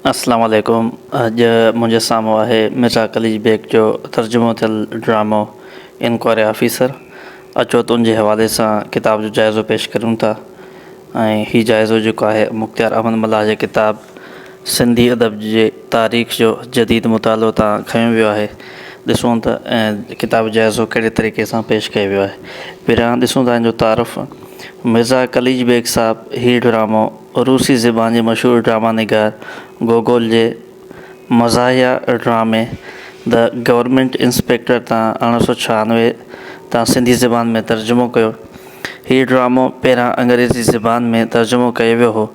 اسلام عليڪم اڄ منهنجي سامهون آهي مرزا قليچ بيگ جو ترجمو ٿيل ڊرامو انڪوائري آفيسر اچو ته ان جي حوالي سان ڪتاب جو جائزو پيش ڪريون ٿا ۽ هي جائزو جيڪو آهي مختيار احمد ملاح جي ڪتاب سنڌي ادب جي تاريخ جو جديد مطالعو تان کنيو ويو آهي ڏسون ته ڪتاب جو جائزو ڪهڙي طريقي سان پيش ڪيو ويو آهي پهريان ڏسون ٿا ان جو تعارف مرزا قليچ بيگ صاحب هي ڊرامو روسي زبان جي مشهور ڊراما نگار گوگول جي مزاحيه ڊرامي the government inspector تان 1896 تان سنڌي زبان ۾ ترجمو ڪيو. هي ڊرامو پهريان انگريزي زبان ۾ ترجمو ڪيو ويو هو،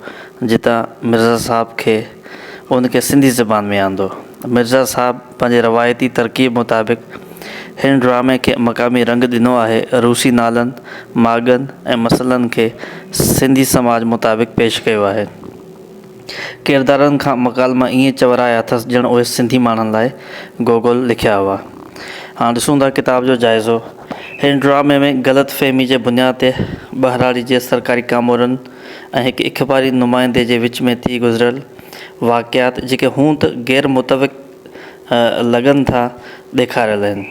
جتان مرزا صاحب کي ان کي سنڌي زبان ۾ آندو. مرزا صاحب پنهنجي روايتي ترڪيب مطابق هن ڊرامي کي مقامي رنگ ڏنو آهي. روسي نالن، ماڳن ۽ مسئلن کي سنڌي سماج مطابق پيش ڪيو آهي. ڪردارن کان مڪالما ائين چورايا اٿس ڄڻ اهي سنڌي ماڻهن لاء گوگول لکيا هئا. هاڻ ڏسون ٿا ڪتاب جو جائزو. هن ڊرامي ۾ غلط فهمي جي بنياد تي ٻهراڙي جي سرڪاري ڪامورن ۽ هڪ اخباري نمائندي جي وچ ۾ ٿي گذريل واقعات جيڪي هوند ته غير متفق لڳن ٿا، ڏيکاريل آهن.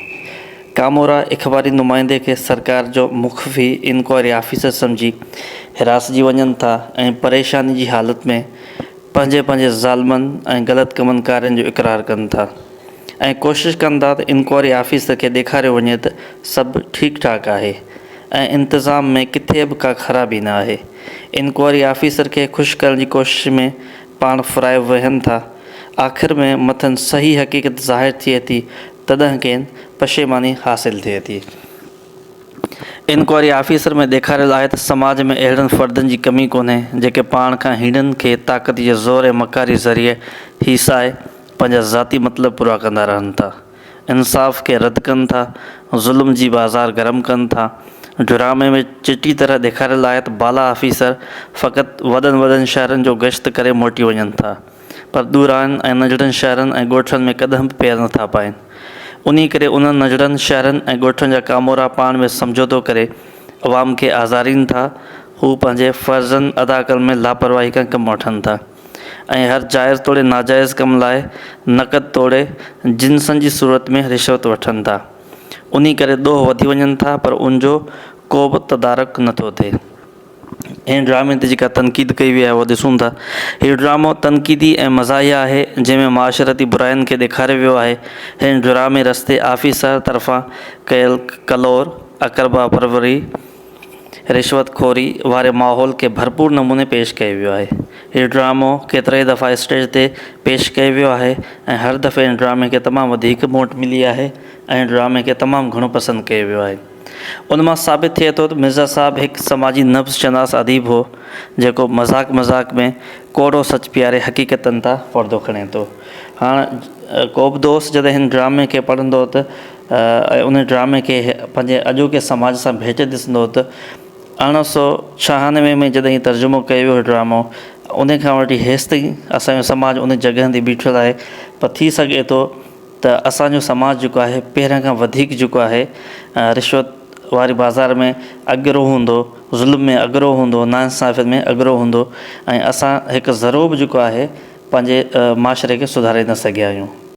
ڪامورا اخباري نمائندي کي سرڪار جو مخفي انڪوائري آفيسر سمجهي هراسجي وڃن ٿا ۽ پريشاني جي حالت ۾ پنهنجي پنهنجي ظالمن ۽ غلط ڪمن ڪارين جو اقرار ڪن ٿا ۽ ڪوشش ڪن ٿا ته انڪوائري آفيسر کي ڏيکاريو وڃي ته سڀ ٺيڪ ٺاڪ آهي ۽ انتظام ۾ ڪٿي به ڪا خرابي نه آهي. انڪوائري آفيسر کي خوش ڪرڻ جي ڪوشش ۾ پاڻ ڦرائي ويهن ٿا. آخر ۾ مٿن صحيح حقيقت ظاهر ٿئي ٿي تڏهن کين پشيماني حاصل ٿئي ٿي. انڪوائري آفيسر ۾ ڏيکاريل آهي ته سماج ۾ اهڙن فردن جي ڪمي ڪونهي جيڪي پاڻ کان هيڻن کي طاقت جي زور ۽ مڪاري ذريعي هيسائي پنهنجا ذاتي مطلب پورا ڪندا رهن ٿا. انصاف کي رد ڪن ٿا، ظلم جي بازار گرم ڪن ٿا. ڊرامي ۾ چٽي طرح ڏيکاريل آهي ته بالا آفيسر فقط وڏن وڏن شهرن جو گشت ڪري موٽي وڃن ٿا، پر ڏورانهن ۽ ننڍڙن شهرن ۽ ڳوٺن ۾ ڪڏهن به پير نٿا پائين. انهي ڪري انهن ننڍڙن شهرن ۽ ڳوٺن جا ڪامورا پاڻ ۾ سمجهوتو ڪري عوام کي آزارين ٿا، هو پنهنجي فرضن ادا ڪرڻ ۾ لاپرواهي کان ڪم وٺن ٿا. ۽ هر جائز توڙي ناجائز ڪم لاء نقد توڙي جنسن جي صورت ۾ رشوت وٺن ٿا. انهي ڪري ڏوهه وڌي وڃن ٿا پر ان جو ڪو به تدارڪ نه ٿو ٿئي. هن ڊرامي تي جيڪا تنقيد ڪئي وئي آهي اها ڏسون ٿا. هي ڊرامو تنقيدي ۽ مزاحيه آهي جنهن ۾ معاشرتي براين کي ڏيکاريو ويو آهي. هن ڊرامي رستي آفيسر طرفان ڪيل ڪلور، اقربا پروري، رشوت خوري واري ماحول کي ڀرپور نموني پيش ڪيو ويو آهي. هي ڊرامو ڪيترائي دفعا اسٽيج تي پيش ڪيو ويو آهي ۽ هر دفعي هن ڊرامي کي تمام وڌيڪ موٽ ملي آهي ۽ ڊرامي کي تمام گهڻو پسند ڪيو ويو آهي. ان مان ثابت ٿئي ٿو ته مرزا صاحب هڪ سماجي نبض شناس اديب هو جيڪو مذاق مذاق ۾ ڪوڙو سچ پياري حقيقتن تان پردو کڻي ٿو. هاڻ ڪوبه دوست جڏهن هن ڊرامي کي پڙهندو ته ۽ ان ڊرامي کي پنهنجي اڄوڪي سماج سان ڀيٽي ڏسندو ته 1896 ۾ جڏهن هي ترجمو ڪيو ويو هو ڊرامو ان کان وٺي هيستائين اسان جو سماج ان جڳهه تي بيٺل آهي پر ٿي سگهي ٿو ته اسان جو سماج جيڪو آهي پهريان کان وڌيڪ جيڪو آهي رشوت واري بازار ۾ اڳرو هوندو ظلم ۾ اڳرو هوندو ناانصافين ۾ اڳرو هوندو ۽ اسان هڪ ذرو به جيڪو آهي پنهنجي معاشري کي سڌاري نه سگهيا آهيون.